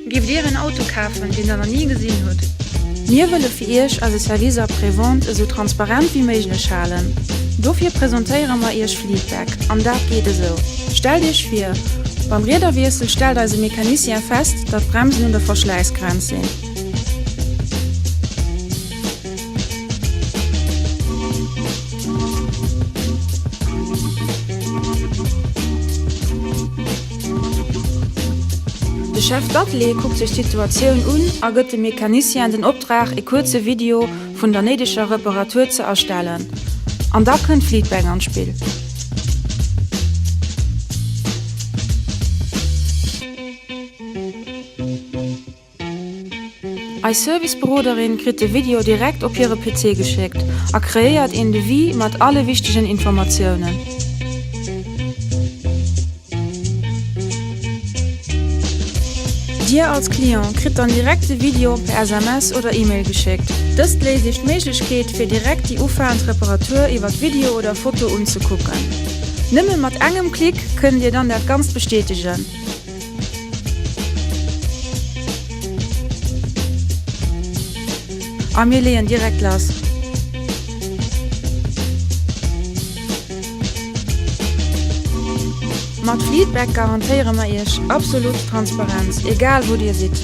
Giff Dir en Auto kafen, deen der nach ni gesinn hutt? Mir wëlle fir Iech eise Service Après-Vente esou transparent wéi méiglech halen. Dofir presentéiere mer Iech Fleetback, an dat geet esou. Stellt Iech vir, beim Riederwiessel stellt eise Mecanicien fest, datt d'Bremsen un der Verschläissgrenz sinn. De Chef d'Atelier kuckt sech d'Situatioun un a gëtt dem Mecanicien den Optrag e kuerze Video vun der néideger Reparatur ze erstellen. An da kënnt Fleetback an d'Spill. Eis Serviceberoderin kritt de Video direkt op hire PC geschéckt a kreéiert een Devis mat alle wichtegen Informatiounen. Dir als Client kritt dann direkt de Video per SMS oder E-Mail geschéckt. Dëst léisst Iech d'Méiglechkeet fir direkt déi ufaend Reparatur iwwert Video oder Foto unzekucken. Nëmme mat engem Klick kënnt Dir dann dat Ganzt bestätegen. A mir leeën direkt lass. Mat Fleetback garantéiere mer Iech absolut Transparenz, egal wou Dir sidd.